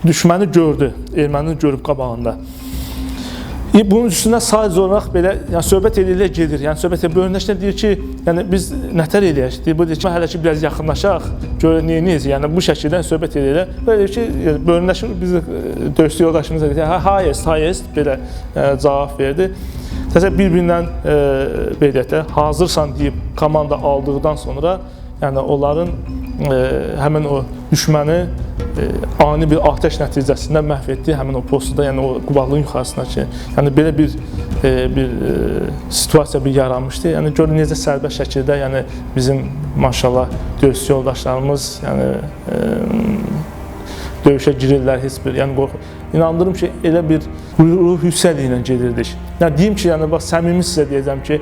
Düşməni gördü, ermənini görüb qabağında. Bunun üstünə sadəcə olaraq belə, yəni söhbət elə-elə gedir. Yəni söhbət elə bölünəşlə deyir ki, yəni biz nətər eləyək? Deyir, bu deyir ki, hələ ki biraz yaxınlaşaq, görək nə edəcəyik. Yəni bu şəkildə söhbət elə-elə. Belə ki, bölünəşin biz döyüşçü yoldaşımız dedi, hə, hayes, hayes belə cavab verdi. Təzə bir-birindən belə deyək də, hazırsan deyib komanda aldıqdan sonra, yəni onların həmin o düşməni ani bir atəş nəticəsində məhv etdi həmin o postuda, yəni o Qubadlının yuxarısındakı. Yəni belə bir situasiya bir yaranmışdı. Yəni görün necə sərbəst şəkildə, yəni bizim maşallah döyüşçü yoldaşlarımız, yəni döyüşə girirlər, heç bir, yəni qorxu. İnandırım ki, elə bir ruh yüksəkliyi ilə gedirdik. Yəni deyim ki, yəni bax səmimi sizə deyəcəm ki,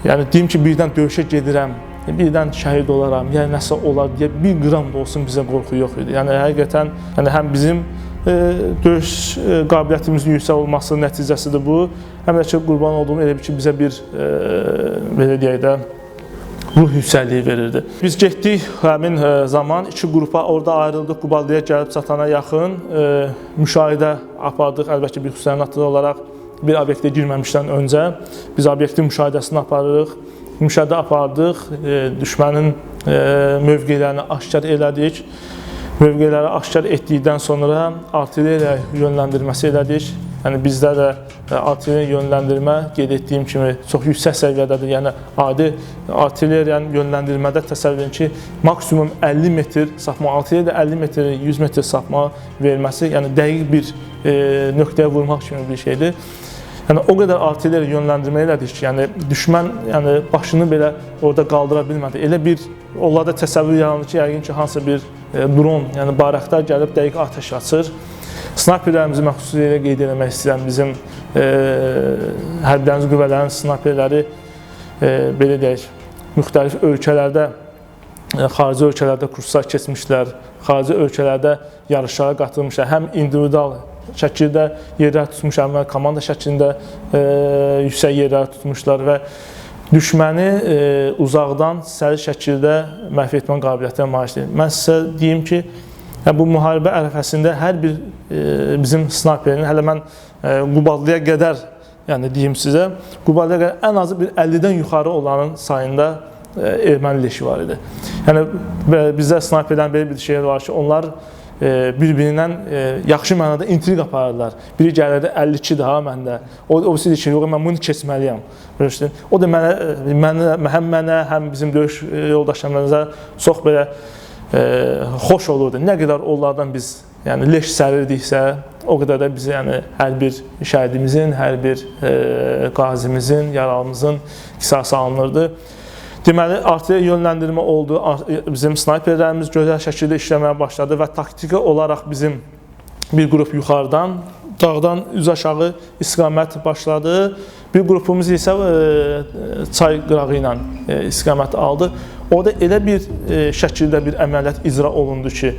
yəni deyim ki, birdən döyüşə gedirəm, birdən şəhid olaram, yəni nəsə olar deyə bir qram da olsun bizə qorxu yox idi. Yəni həqiqətən, yəni həm bizim döyüş qabiliyyətimizin yüksək olması nəticəsidir bu, həm də ki, qurban olduğum elə bir ki, bizə bir belə deyək də, ruh yüksəkliyi verirdi. Biz getdik həmin zaman iki qrupa orada ayrıldıq. Qubadlıya gəlib çatana yaxın müşahidə apardıq. Əlbəttə bir xüsusi təyinatlı olaraq bir obyektə girməmişdən öncə biz obyektin müşahidəsini aparırıq. Müşahidə apardıq, düşmənin mövqelərini aşkar elədik. Mövqeləri aşkar etdikdən sonra artilleriya yönləndirməsi elədik. Yəni bizdə də artilleriya yönləndirmə qeyd etdiyim kimi çox yüksək səviyyədədir. Yəni adi artilleriyanın yönləndirmədə təsəvvür edin ki, maksimum 50 metr sapma, artilleriya 50 metr, 100 metr sapma verməsi, yəni dəqiq bir nöqtəyə vurmaq kimi bir şeydir. Yəni o qədər artilleriya yönləndirmə elədik ki, yəni düşmən yəni başını belə orada qaldıra bilmədi. Elə bir onlarda təsəvvür yarandı ki, yəqin ki, hansısa bir dron, yəni bayraqlar gəlib dəqiq atəş açır. Snayperlərimizi mən xüsusilə qeyd eləmək istəyirəm. Bizim hərbi dəniz qüvvələrinin snayperləri belə deyək, müxtəlif ölkələrdə, xarici ölkələrdə kurslar keçmişlər, xarici ölkələrdə yarışlara qatılmışlar. Həm individual şəkildə yerlər tutmuş, həm komanda şəklində yüksək yerlər tutmuşlar və düşməni uzaqdan səli şəkildə məhv etmə qabiliyyətinə malikdir. Mən sizə deyim ki, bu müharibə ərəfəsində hər bir bizim snayperin, hələ mən Qubadlıya qədər, yəni deyim sizə, Qubadlıya qədər ən azı bir 50-dən yuxarı olanın sayında erməni leşi var idi. Yəni bizdə snayperlərin belə bir şey var ki, onlar bir-birindən yaxşı mənada intrig aparırlar. Biri gəlirdi 52 daha məndə. O birisi deyir ki, yox, mən bunu keçməliyəm. O da mənə, həm mənə, həm bizim döyüş yoldaşlarımıza çox belə xoş olurdu. Nə qədər onlardan biz yəni leş sərirdiksə, o qədər də bizi yəni hər bir şəhidimizin, hər bir qazimizin, yaralımızın qisası alınırdı. Deməli, artilleriya yönləndirmə oldu, bizim snayperlərimiz gözəl şəkildə işləməyə başladı və taktiki olaraq bizim bir qrup yuxarıdan, dağdan üz aşağı istiqamət başladı. Bir qrupumuz isə çay qırağı ilə istiqamət aldı. Orada elə bir şəkildə bir əməliyyat icra olundu ki,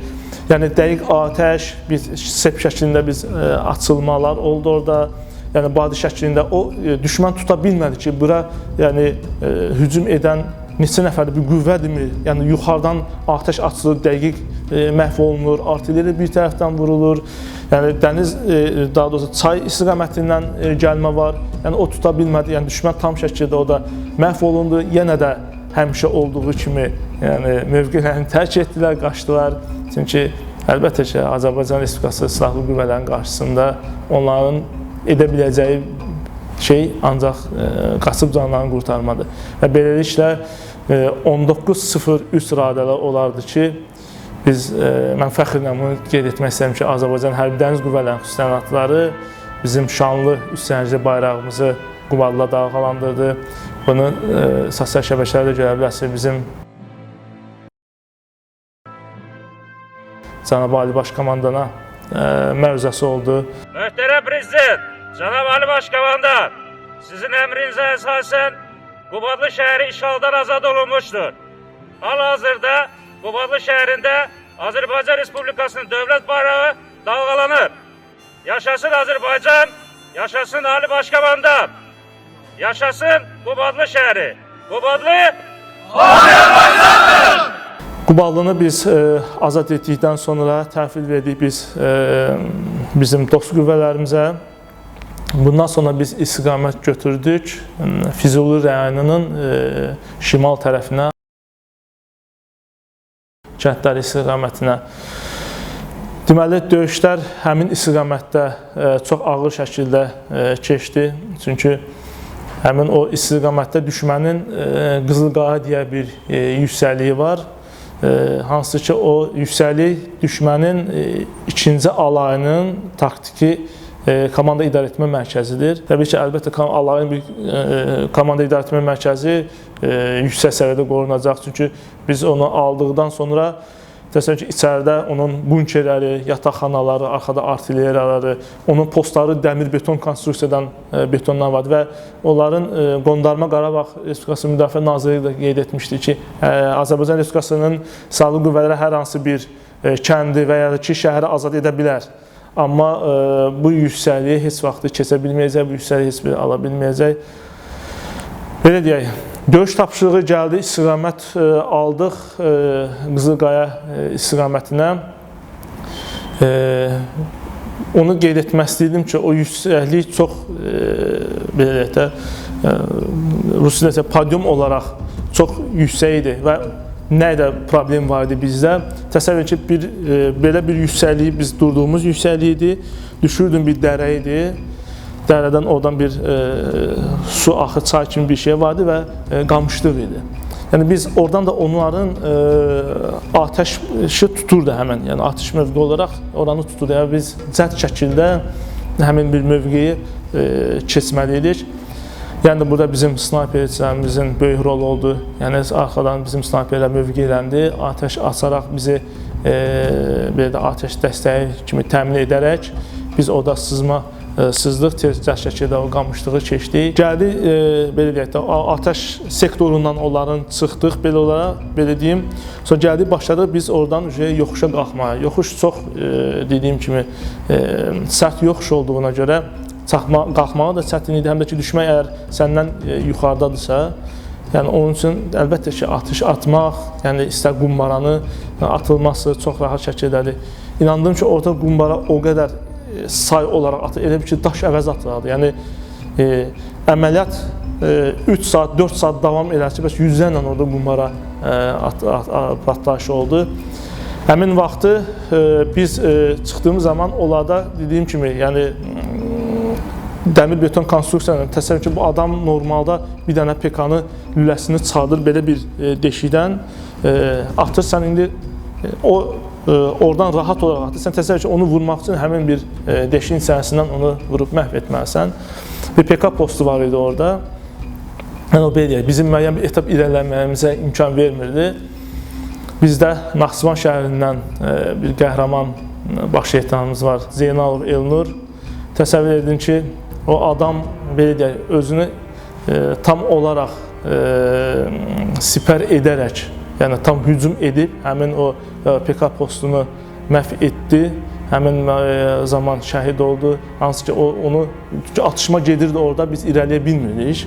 yəni dəqiq atəş, bir sep şəklində biz açılmalar oldu orada. Yəni badi şəklində o düşmən tuta bilmədi ki, bura yəni hücum edən neçə nəfərdir, bir qüvvədirmi? Yəni yuxarıdan atəş açılır, dəqiq məhv olunur, artilleriya bir tərəfdən vurulur. Yəni dəniz, daha doğrusu çay istiqamətindən gəlmə var. Yəni o tuta bilmədi. Yəni düşmən tam şəkildə o da məhv olundu. Yenə də həmişə olduğu kimi, yəni mövqelərini tərk etdilər, qaçdılar. Çünki əlbəttə ki, Azərbaycan Respublikası Silahlı Qüvvələrinin qarşısında onların edə biləcəyi şey ancaq qaçıb canlarını qurtarmadır. Və beləliklə 19:03 radələr olardı ki, biz, mən fəxrlə bunu qeyd etmək istəyirəm ki, Azərbaycan Hərbi Dəniz Qüvvələrinin xüsusi təyinatları bizim şanlı üç zəncirli bayrağımızı Qubadlıda dalğalandırdı. Bunu sosial şəbəkələrdə görə bilərsiniz. Bizim Cənab Ali Baş Komandana məruzəsi oldu. Möhtərəm Prezident, Cənab Ali Başkomandan, sizin əmrinizə əsasən Qubadlı şəhəri işğaldan azad olunmuşdur. Hal-hazırda Qubadlı şəhərində Azərbaycan Respublikasının dövlət bayrağı dalgalanır. Yaşasın Azərbaycan, yaşasın Ali Başkomandan, yaşasın Qubadlı şəhəri. Qubadlı Azərbaycandır! Qubadlını biz azad etdikdən sonra təhvil verdik biz bizim dost qüvvələrimizə. Bundan sonra biz istiqamət götürdük Füzuli rayonunun şimal tərəfinə, kəndlər istiqamətinə. Deməli, döyüşlər həmin istiqamətdə çox ağır şəkildə keçdi. Çünki həmin o istiqamətdə düşmənin Qızılqaya deyə bir yüksəkliyi var. Hansı ki, o yüksəklik düşmənin ikinci alayının taktiki komanda idarəetmə mərkəzidir. Təbii ki, əlbəttə, alayın bir komanda idarəetmə mərkəzi yüksək səviyyədə qorunacaq. Çünki biz onu aldıqdan sonra təsəvvür ki, içəridə onun bunkerləri, yataqxanaları, arxada artilleriyaları, onun postları dəmir beton konstruksiyadan, betondan vardı və onların Qondarma Qarabağ Respublikası Müdafiə Nazirliyi də qeyd etmişdi ki, Azərbaycan Respublikasının silahlı qüvvələri hər hansı bir kəndi və ya ki, şəhəri azad edə bilər. Amma bu yüksəkliyi heç vaxt keçə bilməyəcək, bu yüksəkliyi heç bir ala bilməyəcək. Belə deyək, döyüş tapşırığı gəldi, istiqamət aldıq Qızılqaya istiqamətinə. Onu qeyd etmək istəyirdim ki, o yüksəklik çox, belə deyək də, rus dilində podium olaraq çox yüksək idi və nə də problem var idi bizdə. Təsəvvür ki, belə bir yüksəkliyi biz durduğumuz yüksəklik idi, düşürdüm bir dərə idi. Dərədən oradan bir su axı, çay kimi bir şey vardı və qamışlıq idi. Yəni biz oradan da onların atəşi tuturdu həmən, yəni atəş mövqe olaraq oranı tuturdu. Yəni biz cəld şəkildə həmin bir mövqeyi keçməli idik. Yəni burada bizim snayperçilərimizin böyük rolu oldu. Yəni arxadan bizim snayperlər mövqeləndi, atəş açaraq bizi belə də atəş dəstəyi kimi təmin edərək biz orada sızma sızdıq, tez şəkildə o qamışlığı keçdik. Gəldi, belə deyək də, atəş sektorundan onların çıxdıq, belə olaraq, belə deyim. Sonra gəldik, başladıq biz oradan yoxuşa qalxmağa. Yoxuş çox, dediyim kimi, sərt yoxuş olduğuna görə qalxmağa da çətin idi. Həm də ki, düşmək əgər səndən yuxarıdadırsa, yəni onun üçün əlbəttə ki, atış atmaq, yəni istər qumbaranı atılması çox rahat şəkildədir. İnandım ki, orada qumbara o qədər say olaraq atır, elə bir ki, daş əvəz atırlardı. Yəni, əməliyyat 3 saat, 4 saat davam eləsə, bəs yüzlərlə orada qumbara partlayışı oldu. Həmin vaxtı biz çıxdığımız zaman onlarda dediyim kimi, yəni dəmir beton konstruksiyanı, təsəvvür ki, bu adam normalda bir dənə PK-nı lüləsini çıxardır belə bir deşikdən atır. Sən indi o oradan rahat olaraq atır. Sən təsəvvür ki, onu vurmaq üçün həmin bir deşiyin içərisindən onu vurub məhv etməlisən. Bir PK postu var idi orada. Yəni o belə deyək, bizim müəyyən bir etap irəliləməyimizə imkan vermirdi. Bizdə Naxçıvan şəhərindən bir qəhrəman baş şeytanımız var, Zeynalov Elnur. Təsəvvür edin ki, o adam belə deyək, özünü tam olaraq sipər edərək, yəni tam hücum edib həmin o PK postunu məhv etdi. Həmin zaman şəhid oldu. Hansı ki, onu atışma gedirdi orada, biz irəliyə bilmirdik.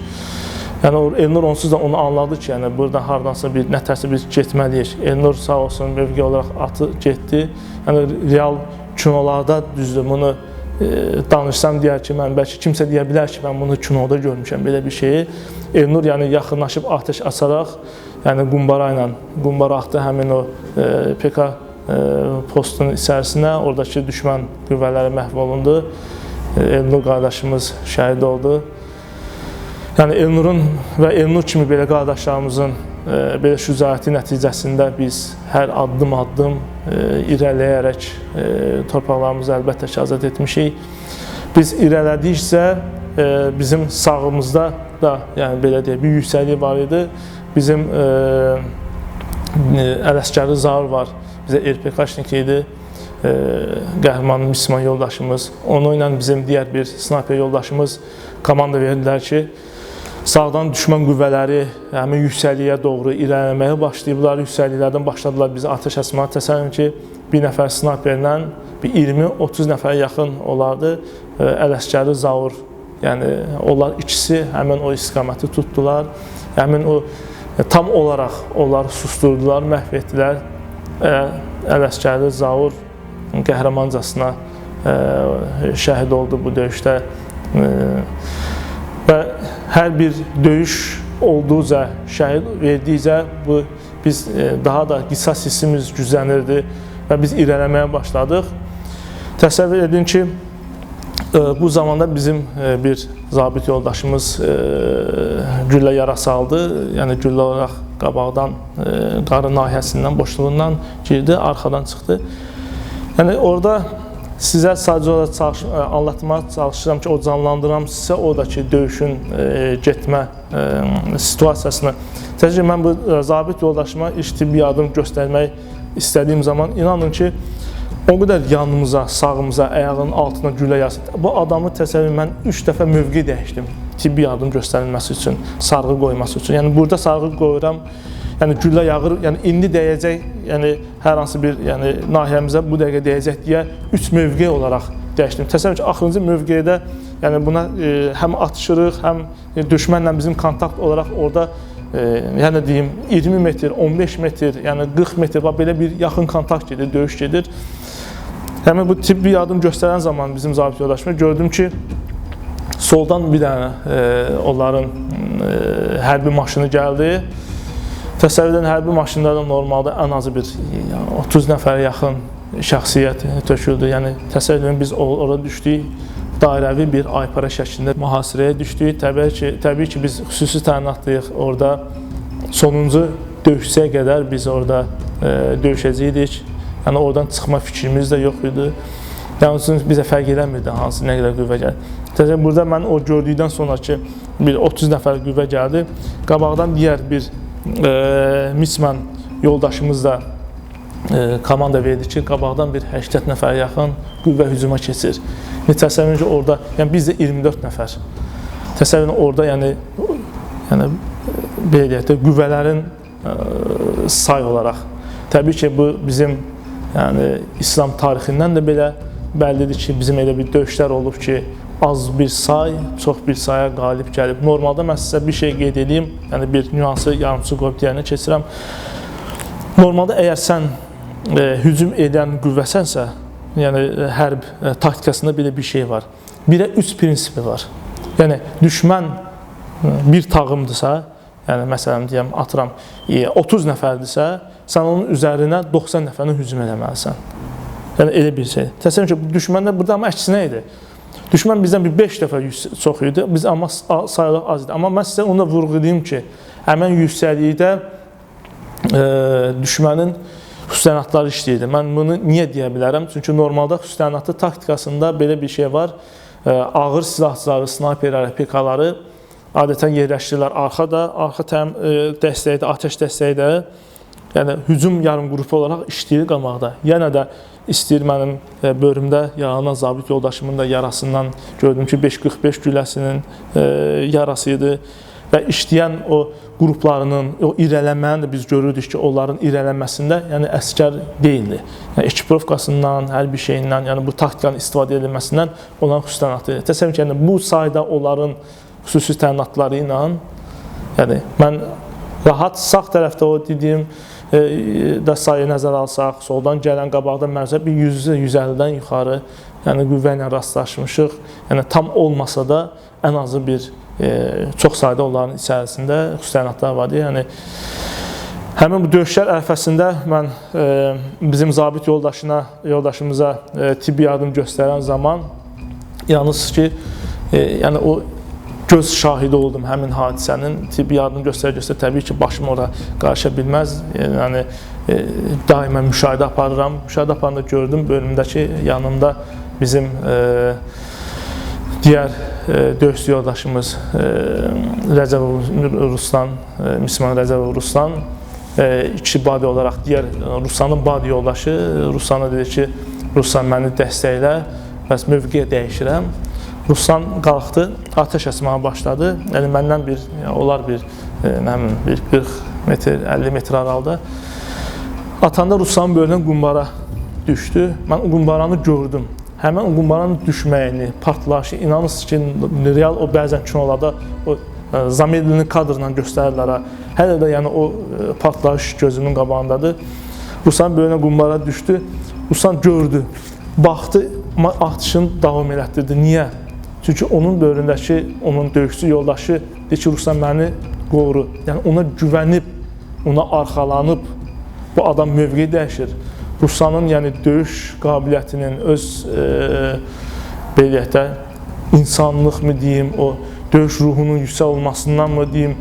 Yəni Elnur onsuz da onu anladı ki, yəni burada hardansa bir nətərsə biz getməliyik. Elnur sağ olsun mövqe olaraq atı getdi. Yəni real kinolarda düzdür bunu danışsam deyər ki, mən bəlkə kimsə deyə bilər ki, mən bunu kinoda görmüşəm belə bir şeyi. Elnur yəni yaxınlaşıb atəş açaraq, yəni qumbara ilə qumbara atdı həmin o PK postunun içərisinə, oradakı düşmən qüvvələri məhv olundu. Elnur qardaşımız şəhid oldu. Yəni Elnurun və Elnur kimi belə qardaşlarımızın belə şücaəti nəticəsində biz hər addım-addım irəliləyərək torpaqlarımızı əlbəttə ki, azad etmişik. Biz irəlilədikcə bizim sağımızda da, yəni belə deyək, bir yüksəklik var idi. Bizim Ələsgərli Zaur var, bizə RPK-şnik idi, qəhrəman Müslüman yoldaşımız. Onunla bizim digər bir snayper yoldaşımız komanda verdilər ki, sağdan düşmən qüvvələri həmin yüksəkliyə doğru irəliləməyə başlayıblar. Yüksəkliklərdən başladılar bizi atəş açmağa. Təsəvvür ki, bir nəfər snayperlə bir 20-30 nəfərə yaxın olardı. Ələsgərli Zaur, yəni onlar ikisi həmin o istiqaməti tutdular. Həmin o tam olaraq onları susturdular, məhv etdilər. Ələsgərli Zaur qəhrəmancasına şəhid oldu bu döyüşdə. Və hər bir döyüş olduqca, şəhid verdikcə bu, biz daha da qisas hissimiz güclənirdi və biz irəliləməyə başladıq. Təsəvvür edin ki, bu zamanda bizim bir zabit yoldaşımız güllə yarası aldı. Yəni güllə olaraq qabaqdan, qarın nahiyəsindən, boşluğundan girdi, arxadan çıxdı. Yəni orada sizə sadəcə olaraq anlatmağa çalışıram ki, o canlandıram sizə oradakı döyüşün getmə situasiyasını. Təsəvvür, mən bu zabit yoldaşıma ilk tibbi yardım göstərmək istədiyim zaman inanın ki, o qədər yanımıza, sağımıza, ayağının altına güllə yarası. Bu adamı təsəvvür, mən 3 dəfə mövqe dəyişdim tibbi yardım göstərilməsi üçün, sarğı qoyması üçün. Yəni burada sarğı qoyuram, yəni güllə yağır, yəni indi dəyəcək, yəni hər hansı bir, yəni nahiyəmizə bu dəqiqə dəyəcək deyə 3 mövqe olaraq dəyişdim. Təsəvvür ki, axırıncı mövqedə yəni buna həm atışırıq, həm düşmənlə bizim kontakt olaraq orada yəni deyim 20 metr, 15 metr, yəni 40 metr, bax belə bir yaxın kontakt gedir, döyüş gedir. Həmin bu tibbi yardım göstərən zaman bizim zabit yoldaşıma gördüm ki, soldan bir dənə onların hərbi maşını gəldi. Təsəvvür edin, hərbi maşında da normalda ən azı bir 30 nəfərə yaxın şəxsiyyət töküldü. Yəni təsəvvür edin, biz orada düşdük, dairəvi bir aypara şəklində mühasirəyə düşdük. Təbii ki, biz xüsusi təyinatlıyıq orada. Sonuncu döyüşçüyə qədər biz orada döyüşəcəkdik. Yəni oradan çıxma fikrimiz də yox idi. Yəni üçün bizə fərq eləmirdi hansı, nə qədər qüvvə gəldi. Təsəvvür, burada mən o gördükdən sonra ki, bir 30 nəfər qüvvə gəldi. Qabaqdan digər bir misman yoldaşımız da komanda verdi ki, qabaqdan bir 80 nəfərə yaxın qüvvə hücuma keçir. Təsəvvür ki, orada, yəni biz də 24 nəfər. Təsəvvür orada, yəni belə deyək də, qüvvələrin say olaraq. Təbii ki, bu bizim yəni İslam tarixindən də belə bəllidir ki, bizim elə bir döyüşlər olub ki, az bir say, çox bir saya qalib gəlib. Normalda mən sizə bir şey qeyd edeyim, yəni bir nüansı yarımçı qoyub digərinə keçirəm. Normalda əgər sən hücum edən qüvvəsənsə, yəni hərb taktikasında belə bir şey var. 1-ə 3 prinsipi var. Yəni düşmən bir tağımdırsa, yəni məsələn deyəm, atıram 30 nəfərdirsə, sən onun üzərinə 90 nəfərini hücum eləməlisən. Yəni elə bir şey. Təsəvvür ki, düşmən də burada amma əksinə idi. Düşmən bizdən bir 5 dəfə çox idi, biz amma sayılıq az idi. Amma mən sizə onu da vurğulayım ki, həmən yüksəklikdə düşmənin xüsusi təyinatları işləyirdi. Mən bunu niyə deyə bilərəm? Çünki normalda xüsusi təyinatlı taktikasında belə bir şey var. Ağır silahçıları, snayperləri, PK-ları adətən yerləşdirirlər arxada, arxa dəstəkdə, atəş dəstəkdə. Yəni hücum yarım qrupu olaraq işləyir qabaqda. Yenə də istəyir mənim bölümdə yaralanan zabit yoldaşımın da yarasından gördüm ki, 5.45 gülləsinin yarası idi. Və işləyən o qruplarının, o irəlilənməni də biz görürdük ki, onların irəlilənməsində yəni əsgər deyildi. Yəni ekiprovkasından, hər bir şeyindən, yəni bu taktikanın istifadə edilməsindən onların xüsusi təyinatı idi. Təsəvvür ki, yəni bu sayda onların xüsusi təyinatları ilə, yəni mən rahat sağ tərəfdə o dediyim də sayı nəzərə alsaq, soldan gələn qabaqdan məruzə bir 100-150-dən yuxarı, yəni qüvvə ilə rastlaşmışıq. Yəni tam olmasa da ən azı bir çox sayda onların içərisində xüsusi təyinatlar var idi. Yəni həmin bu döyüşlər ərəfəsində mən bizim zabit yoldaşımıza tibbi yardım göstərən zaman yalnız ki, yəni o göz şahidi oldum həmin hadisənin. Tibbi yardım göstərə-göstərə təbii ki, başım ora qarışa bilməz. Yəni daima müşahidə aparıram. Müşahidə aparanda gördüm bölümdəki yanımda bizim digər döyüşçü yoldaşımız Rəcəbov Ruslan, Misman Rəcəbov Ruslan, iki badi olaraq digər Ruslanın badi yoldaşı Ruslana dedi ki, Ruslan məni dəstəklə, bəs mövqeyə dəyişirəm. Ruslan qalxdı, atəş açmağa başladı. Yəni məndən bir, yəni onlar bir, nə bilim, bir 40 metr, 50 metr aralıda. Atanda Ruslanın böyründən qumbara düşdü. Mən o qumbaranı gördüm. Həmin o qumbaranın düşməyini, partlayışı, inanırsınız ki, real o bəzən kinolarda o zamedlini kadrla göstərirlər. Hələ də yəni o partlayış gözümün qabağındadır. Ruslanın böyrünə qumbara düşdü. Ruslan gördü, baxdı, amma atışını davam elətdirdi. Niyə? Çünki onun böyründəki, onun döyüşçü yoldaşı deyir ki, Ruslan məni qoru. Yəni ona güvənib, ona arxalanıb bu adam mövqe dəyişir. Ruslanın yəni döyüş qabiliyyətinin öz belə deyək də insanlıq mı deyim, o döyüş ruhunun yüksək olmasından mı deyim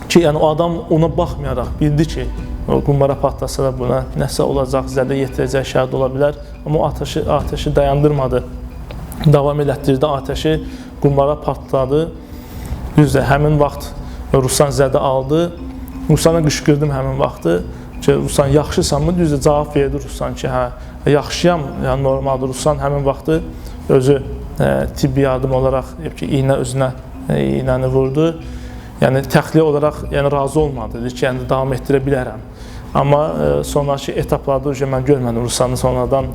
ki, yəni o adam ona baxmayaraq bildi ki, o qumbara patlasa da buna nəsə olacaq, zədə yetirəcək, şəhid ola bilər. Amma o atəşi dayandırmadı. Davam elətdirdi atəşi, qumbara patladı. Düzdür, həmin vaxt Ruslan zədə aldı. Ruslana qışqırdım həmin vaxtı ki, Ruslan yaxşısanmı? Düzdür, cavab verdi Ruslan ki, hə, yaxşıyam, yəni normaldır. Ruslan həmin vaxtı özü tibbi yardım olaraq ki, iynə özünə iynəni vurdu. Yəni təxliyə olaraq yəni razı olmadı, dedi ki, yəni davam etdirə bilərəm. Amma sonraki etaplarda mən görmədim Ruslanı sonradan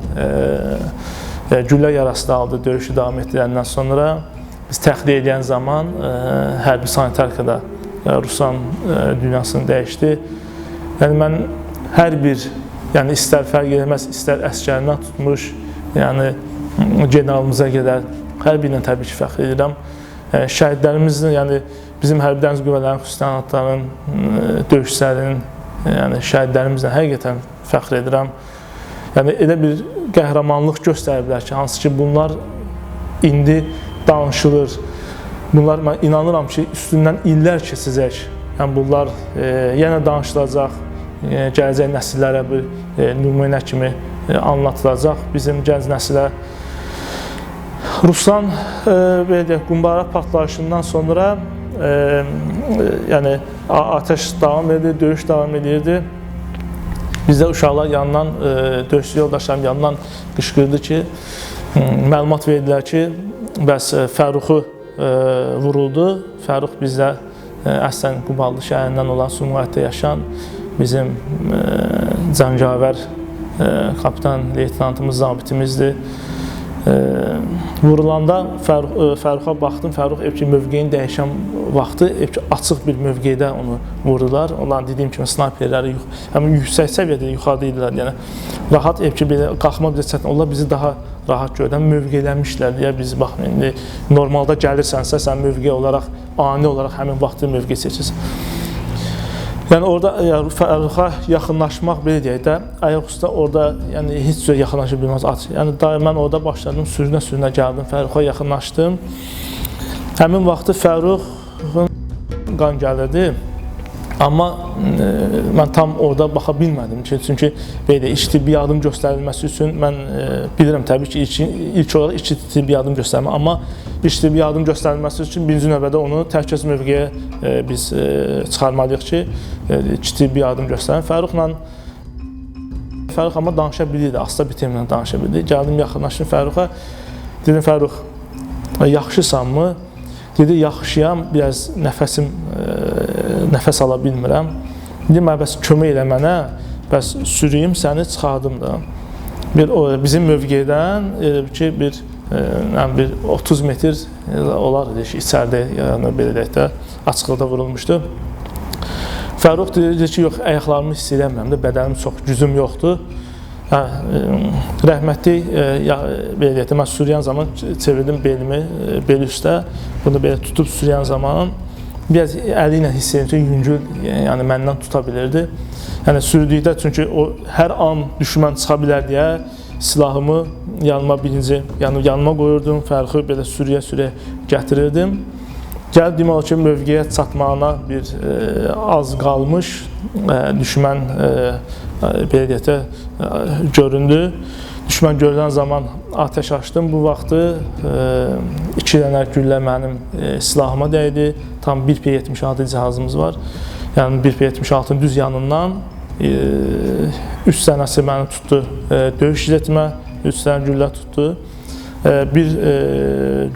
güllə yarası da aldı döyüşü davam etdirəndən sonra. Biz təxliyə edən zaman hərbi sanitarkada Ruslan dünyasını dəyişdi. Yəni mən hər bir, yəni istər fərq eləməz, istər əsgərindən tutmuş, yəni generalımıza qədər hər birinə təbii ki, fəxr edirəm. Şəhidlərimizin, yəni bizim hərbi dəniz qüvvələrinin, xüsusi təyinatların, döyüşçülərinin, yəni şəhidlərimizlə həqiqətən fəxr edirəm. Yəni elə bir qəhrəmanlıq göstəriblər ki, hansı ki bunlar indi danışılır. Bunlar mən inanıram ki, üstündən illər keçəcək. Yəni bunlar yenə danışılacaq, gələcək nəsillərə bir nümunə kimi anlatılacaq bizim gənc nəsilə. Ruslan belə deyək, qumbara partlayışından sonra yəni atəş davam edirdi, döyüş davam edirdi. Bizdə uşaqlar yanından, döyüşçü yoldaşlarım yanından qışqırdı ki, məlumat verdilər ki, bəs Fərruxu vuruldu. Fərrux bizdə əslən Qubadlı şəhərindən olan, Sumqayıtda yaşayan bizim cəngavər kapitan, leytenantımız, zabitimizdir. Vurulanda Fərruxa baxdım, Fərrux ev ki, mövqeyini dəyişən vaxtı, ev ki, açıq bir mövqeydə onu vurdular. Onların dediyim kimi snayperləri həm yüksək səviyyədə yuxarıda idilər, yəni rahat ev ki, belə qalxmaq bizə çətin, onlar bizi daha rahat gördü, mövqeylənmişlər deyə biz baxın, indi normalda gəlirsənsə, sən mövqe olaraq, ani olaraq həmin vaxtı mövqe seçirsən. Yəni orada yəni, Fərruxa yaxınlaşmaq belə deyək də, ayaq üstə orada yəni heç cür yaxınlaşa bilməz. Yəni mən orada başladım, sürünə-sürünə gəldim, Fərruxa yaxınlaşdım. Həmin vaxtı Fərruxun qan gəlirdi. Amma mən tam orada baxa bilmədim ki, çünki belə deyək, ilk tibbi yardım göstərilməsi üçün mən bilirəm təbii ki, ilk olaraq ilk tibbi yardım göstərmə, amma ilk tibbi yardım göstərilməsi üçün birinci növbədə onu təhlükəsiz mövqeyə biz çıxarmalıyıq ki, ilk tibbi yardım göstərin. Fərrux amma danışa bilirdi, asta bir temlə danışa bilirdi. Gəldim, yaxınlaşdım Fərruxa, dedim Fərrux, yaxşısanmı? Dedi, yaxşıyam, biraz nəfəs ala bilmirəm. Dedim, bəs kömək elə mənə, bəs sürüyüm səni, çıxardım da. Bir, bizim mövqedən ki, bir 30 metr olar idi ki, içəridə, yəni belə deyək də, açıqlıqda vurulmuşdu. Fərrux dedi ki, yox, ayaqlarımı hiss eləmirəm də, bədənim çox, gücüm yoxdur. Rəhmətli, belə deyək də, mən sürüyən zaman çevirdim belimi, bel üstə, bunu belə tutub sürüyən zaman biraz əli ilə hiss edirdim ki, yüngül, yəni məndən tuta bilirdi. Yəni sürüdükdə, çünki o hər an düşmən çıxa bilər deyə silahımı yanıma birinci, yəni yanıma qoyurdum, Fərruxu belə sürüyə-sürüyə gətirirdim. Gəlib demək olar ki, mövqeyə çatmağına bir az qalmış düşmən belə deyək də göründü. Düşmən görülən zaman atəş açdım. Bu vaxtı 2 dənə güllə mənim silahıma dəydi. Tam 1P76 cihazımız var. Yəni 1P76-nın düz yanından 3 dənəsi məni tutdu döyüş jiletimə, 3 dənə güllə tutdu. Bir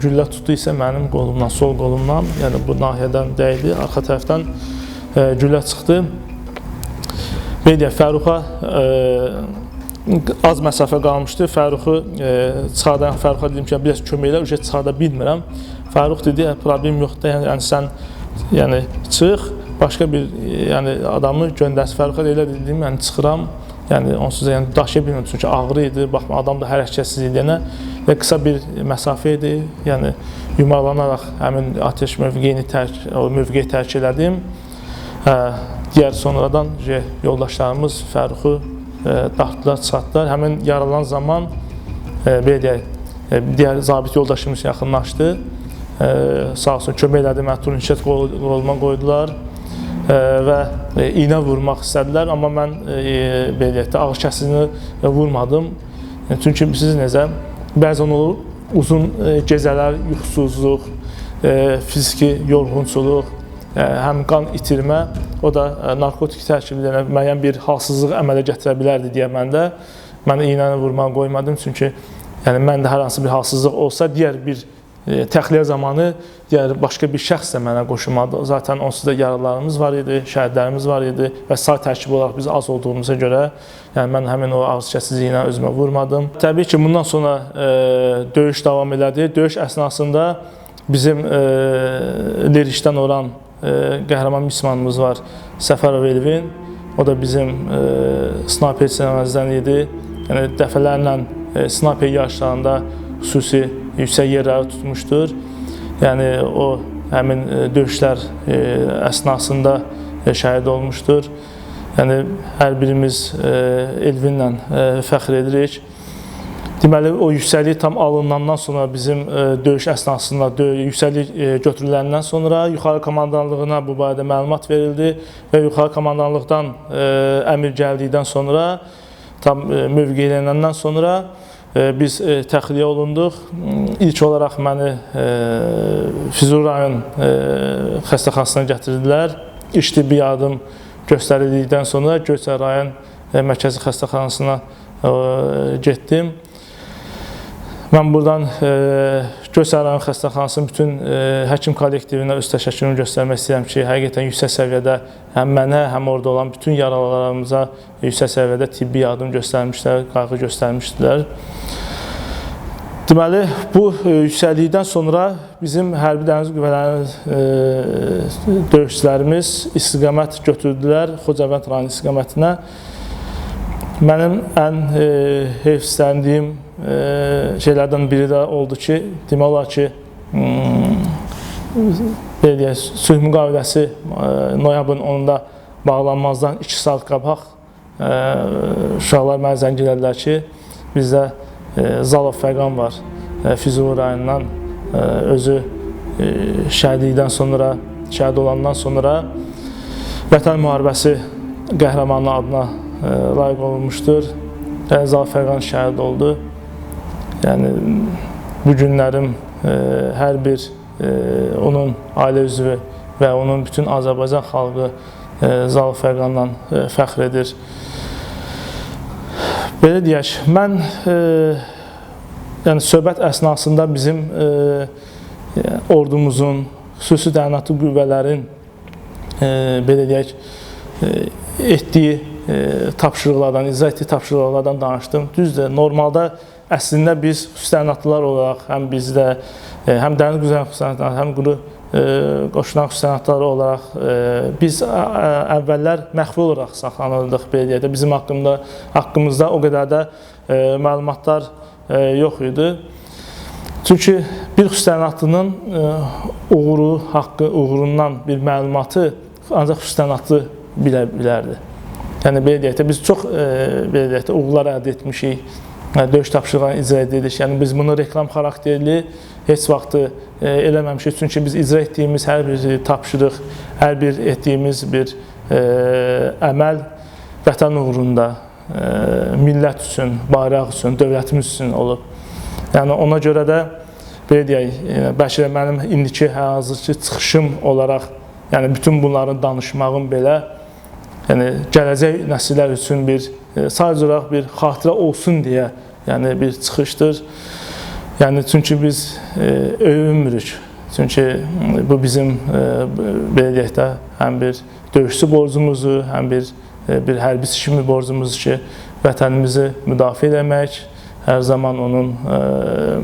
güllə tutdu isə mənim qolumdan, sol qolumdan, yəni bu nahiyədən dəydi, arxa tərəfdən güllə çıxdı. Belə deyək, Fərruxa az məsafə qalmışdı. Fərruxu çıxardan, Fərruxa dedim ki, biraz kömək elə, çıxarda bilmirəm. Fərrux dedi, problem yoxdur, yəni sən yəni, çıx, başqa bir yəni, adamı göndərsin. Fərruxa elə dedim, yəni çıxıram, Yəni onsuz da yəni daşıya bilmirdim, çünki ağrı idi, baxma adam da hərəkətsiz idi. Yəni və qısa bir məsafə idi. Yəni yumarlanaraq həmin atəş mövqeyini mövqeyi tərk elədim. Digər sonradan yoldaşlarımız Fərruxu dartdılar, çıxartdılar. Həmin yaralan zaman belə deyək, digər zabit yoldaşımız yaxınlaşdı. Sağ olsun kömək elədi, məni turniket qoluma qoydular və iynə vurmaq istədilər, amma mən belə deyək də ağrı kəsicini vurmadım. Çünki bilirsiniz necə, bəzən olur uzun gecələr yuxusuzluq, fiziki yorğunçuluq, həm qan itirmə, o da narkotik tərkibli müəyyən bir halsızlıq əmələ gətirə bilərdi deyə mən iynəni vurmağa qoymadım, çünki yəni mən də hər hansı bir halsızlıq olsa, digər bir təxliyə zamanı digər başqa bir şəxs də mənə qoşulmadı. Zaten onsuz da yaralarımız var idi, şəhidlərimiz var idi və say tərkibi olaraq biz az olduğumuza görə, yəni mən həmin o ağrı kəsici iynəni özümə vurmadım. Təbii ki, bundan sonra döyüş davam elədi. Döyüş əsnasında bizim Lerikdən olan qəhrəman mismanımız var, Səfərov Elvin. O da bizim snayperçilərimizdən idi. Yəni dəfələrlə snayper yarışlarında xüsusi yüksək yerləri tutmuşdur. Yəni o həmin döyüşlər əsnasında şəhid olmuşdur. Yəni hər birimiz Elvinlə fəxr edirik. Deməli, o yüksəklik tam alınandan sonra bizim döyüş əsnasında yüksəklik götürüləndən sonra yuxarı komandanlığına bu barədə məlumat verildi və yuxarı komandanlıqdan əmr gəldikdən sonra, tam mövqeylənəndən sonra biz təxliyə olunduq. İlk olaraq məni Füzuli rayon xəstəxanasına gətirdilər. İlk tibbi yardım göstərildikdən sonra Göyçay rayon mərkəzi xəstəxanasına getdim. Mən buradan Göyçay rayon xəstəxanasının bütün həkim kollektivinə öz təşəkkürümü göstərmək istəyirəm ki, həqiqətən yüksək səviyyədə həm mənə, həm orada olan bütün yaralılarımıza yüksək səviyyədə tibbi yardım göstərmişlər, qayğı göstərmişdilər. Deməli, bu yüksəklikdən sonra bizim Hərbi Dəniz Qüvvələrinin döyüşçülərimiz istiqamət götürdülər Xocavənd rayonu istiqamətinə. Mənim ən heyfsləndiyim şeylərdən biri də oldu ki, demək olar ki, belə deyək, sülh müqaviləsi noyabrın 10-da bağlanmazdan 2 saat qabaq uşaqlar mənə zəng elədilər ki, bizdə Zalov Fəqan var, Füzuli rayonundan, özü şəhidlikdən sonra, şəhid olandan sonra Vətən müharibəsi qəhrəmanı adına layiq olunmuşdur. Yəni Zalov Fəqan şəhid oldu. Yəni bu günlərim hər bir onun ailə üzvü və onun bütün Azərbaycan xalqı Zalov Fəqanla fəxr edir. Belə deyək, mən yəni söhbət əsnasında bizim ordumuzun, xüsusi təyinatlı qüvvələrin belə deyək, etdiyi tapşırıqlardan, icra etdiyi tapşırıqlardan danışdım. Düzdür, normalda əslində biz xüsusi təyinatlılar olaraq həm bizdə, həm dəniz qüvvələrinin xüsusi təyinatlıları, həm quru qoşunan xüsusi təyinatlıları olaraq biz əvvəllər məxfi olaraq saxlanırdıq, belə deyək də. Bizim haqqımızda o qədər də məlumatlar yox idi. Çünki bir xüsusi təyinatlının uğuru, haqqı, uğurundan bir məlumatı ancaq xüsusi təyinatlı bilə bilərdi. Yəni belə deyək də, biz çox belə deyək də uğurlar əldə etmişik, döyüş tapşırıqlarını icra edirik. Yəni biz bunu reklam xarakterli heç vaxt eləməmişik. Çünki biz icra etdiyimiz hər bir tapşırıq, hər bir etdiyimiz bir əməl vətən uğrunda, millət üçün, bayraq üçün, dövlətimiz üçün olub. Yəni ona görə də belə deyək, bəlkə də mənim indiki hazırki çıxışım olaraq, yəni bütün bunların danışmağım belə, yəni gələcək nəsillər üçün bir sadəcə olaraq bir xatirə olsun deyə, yəni bir çıxışdır. Yəni çünki biz öyünmürük. Çünki bu bizim belə deyək də həm bir döyüşçü borcumuzdur, həm bir hərbiçi kimi borcumuzdur ki, vətənimizi müdafiə eləmək, hər zaman onun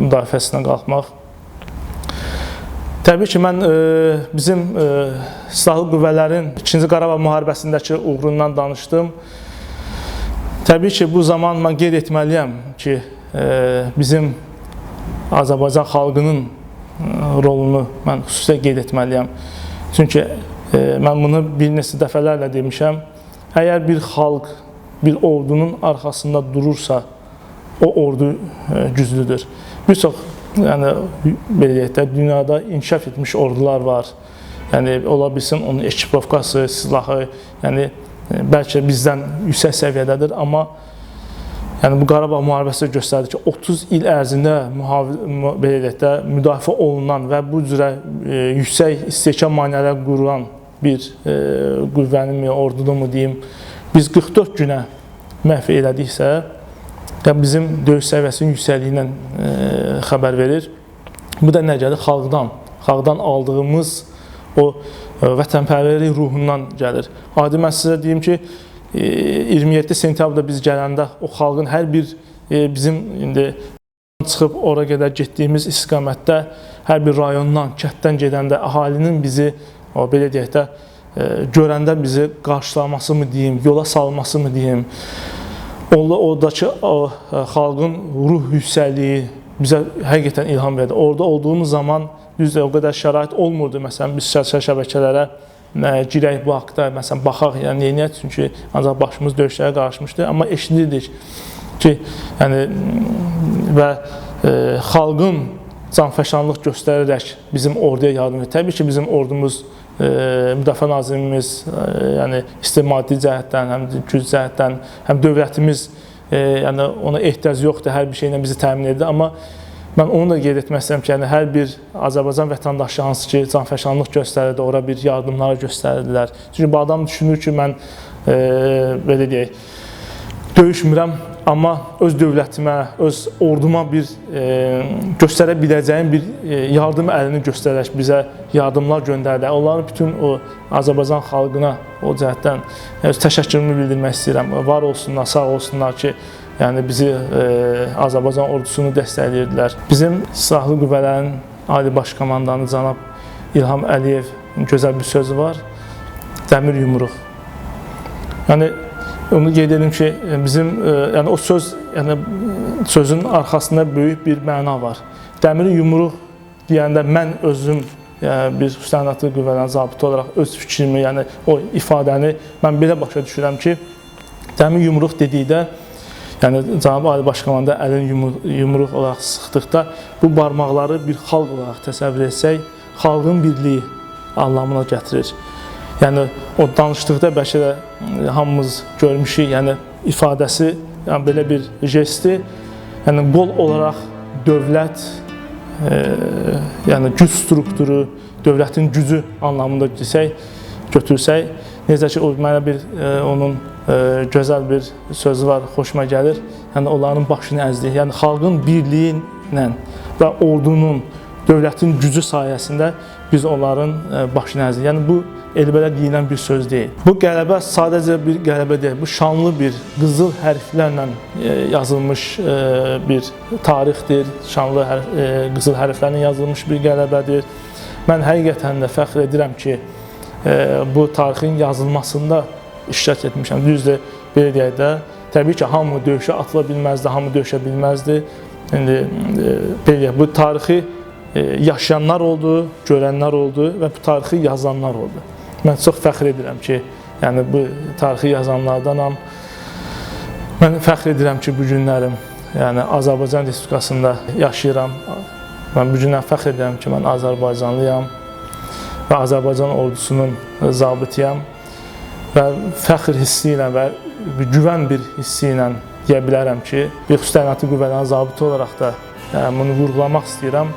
müdafiəsinə qalxmaq. Təbii ki, mən bizim silahlı qüvvələrin 2-ci Qarabağ müharibəsindəki uğurundan danışdım. Təbii ki, bu zaman mən qeyd etməliyəm ki, bizim Azərbaycan xalqının rolunu mən xüsusilə qeyd etməliyəm. Çünki mən bunu bir neçə dəfələrlə demişəm. Əgər bir xalq bir ordunun arxasında durursa, o ordu güclüdür. Bir çox, yəni belə deyək də, dünyada inkişaf etmiş ordular var. Yəni ola bilsin onun ekiprovkası, silahı, yəni bəlkə bizdən yüksək səviyyədədir, amma yəni bu Qarabağ müharibəsi göstərdi ki, 30 il ərzində belə deyək də, müdafiə olunan və bu cürə yüksək istehkam maneələr qurulan bir qüvvəni mi, ordunu mu deyim, biz 44 günə məhv elədiksə, yəni bizim döyüş səviyyəsinin yüksəkliyi ilə xəbər verir. Bu da nə gəlir? Xalqdan. Xalqdan aldığımız o vətənpərvərlik ruhundan gəlir. Adi mən sizə deyim ki, 27 sentyabrda biz gələndə o xalqın hər bir bizim indi çıxıb ora qədər getdiyimiz istiqamətdə hər bir rayondan, kənddən gedəndə əhalinin bizi o belə deyək də görəndə bizi qarşılaması mı deyim, yola salması mı deyim, oradakı o xalqın ruh yüksəkliyi bizə həqiqətən ilham verdi. Orada olduğumuz zaman düzdür, o qədər şərait olmurdu. Məsələn, biz sosial şəbəkələrə girək bu haqda, məsələn, baxaq, yəni neyniyək? Çünki ancaq başımız döyüşlərə qarışmışdı. Amma eşidirdik ki, yəni və xalqın canfəşanlıq göstərərək bizim orduya yardım edir. Təbii ki, bizim ordumuz, Müdafiə Nazirimiz, yəni istər maddi cəhətdən, həm güc cəhətdən, həm dövlətimiz, yəni ona ehtiyac yoxdur, hər bir şeylə bizi təmin edir. Amma mən onu da qeyd etmək istəyirəm ki, yəni hər bir Azərbaycan vətəndaşı hansı ki, canfəşanlıq göstərirdi, ora bir yardımları göstərirdilər. Çünki bu adam düşünür ki, mən belə deyək, döyüşmürəm, amma öz dövlətimə, öz orduma bir göstərə biləcəyim bir yardım əlini göstərərək bizə yardımlar göndərdilər. Onların bütün o Azərbaycan xalqına o cəhətdən öz təşəkkürümü bildirmək istəyirəm. Var olsunlar, sağ olsunlar ki, yəni bizi Azərbaycan ordusunu dəstəkləyirdilər. Bizim Silahlı Qüvvələrin Ali Baş Komandanı cənab İlham Əliyev gözəl bir sözü var. Dəmir yumruq. Yəni onu qeyd edim ki, bizim yəni o söz, yəni sözün arxasında böyük bir məna var. Dəmir yumruq deyəndə mən özüm, yəni bir xüsusi təyinatlı qüvvələrin zabiti olaraq öz fikrimi, yəni o ifadəni mən belə başa düşürəm ki, dəmir yumruq dedikdə, yəni cənab Ali Baş Komandan əlini yumruq olaraq sıxdıqda bu barmaqları bir xalq olaraq təsəvvür etsək, xalqın birliyi anlamına gətirir. Yəni o danışdıqda bəlkə də hamımız görmüşük, yəni ifadəsi, yəni belə bir jesti, yəni qol olaraq dövlət, yəni güc strukturu, dövlətin gücü anlamında desək, götürsək, necə ki o mənə bir onun gözəl bir sözü var, xoşuma gəlir. Yəni onların başını əzdik. Yəni xalqın birliyi ilə və ordunun, dövlətin gücü sayəsində biz onların başını əzdik. Yəni bu elə belə deyilən bir söz deyil. Bu qələbə sadəcə bir qələbə deyil. Bu şanlı bir qızıl hərflərlə yazılmış bir tarixdir. Şanlı qızıl hərflərlə yazılmış bir qələbədir. Mən həqiqətən də fəxr edirəm ki, bu tarixin yazılmasında iştirak etmişəm. Düzdür, belə deyək də, təbii ki, hamı döyüşə atıla bilməzdi, hamı döyüşə bilməzdi. İndi belə deyək, bu tarixi yaşayanlar oldu, görənlər oldu və bu tarixi yazanlar oldu. Mən çox fəxr edirəm ki, yəni bu tarixi yazanlardanam. Mən fəxr edirəm ki, bu günlərim, yəni Azərbaycan Respublikasında yaşayıram. Mən bu günlər fəxr edirəm ki, mən Azərbaycanlıyam və Azərbaycan ordusunun zabitiyəm və fəxr hissi ilə və güvən bir hissi ilə deyə bilərəm ki, bir xüsusi təyinatlı qüvvələrin zabiti olaraq da yəni bunu vurğulamaq istəyirəm.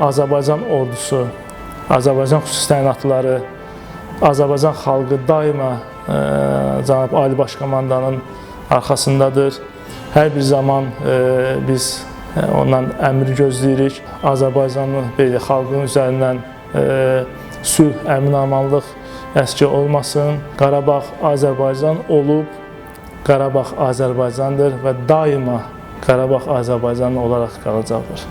Azərbaycan ordusu, Azərbaycan xüsusi təyinatlıları, Azərbaycan xalqı daima cənab Ali Baş Komandanın arxasındadır. Hər bir zaman biz ondan əmr gözləyirik. Azərbaycanın, belə xalqın üzərindən sülh, əmin-amanlıq əski olmasın. Qarabağ Azərbaycan olub, Qarabağ Azərbaycandır və daima Qarabağ Azərbaycanlı olaraq qalacaqdır.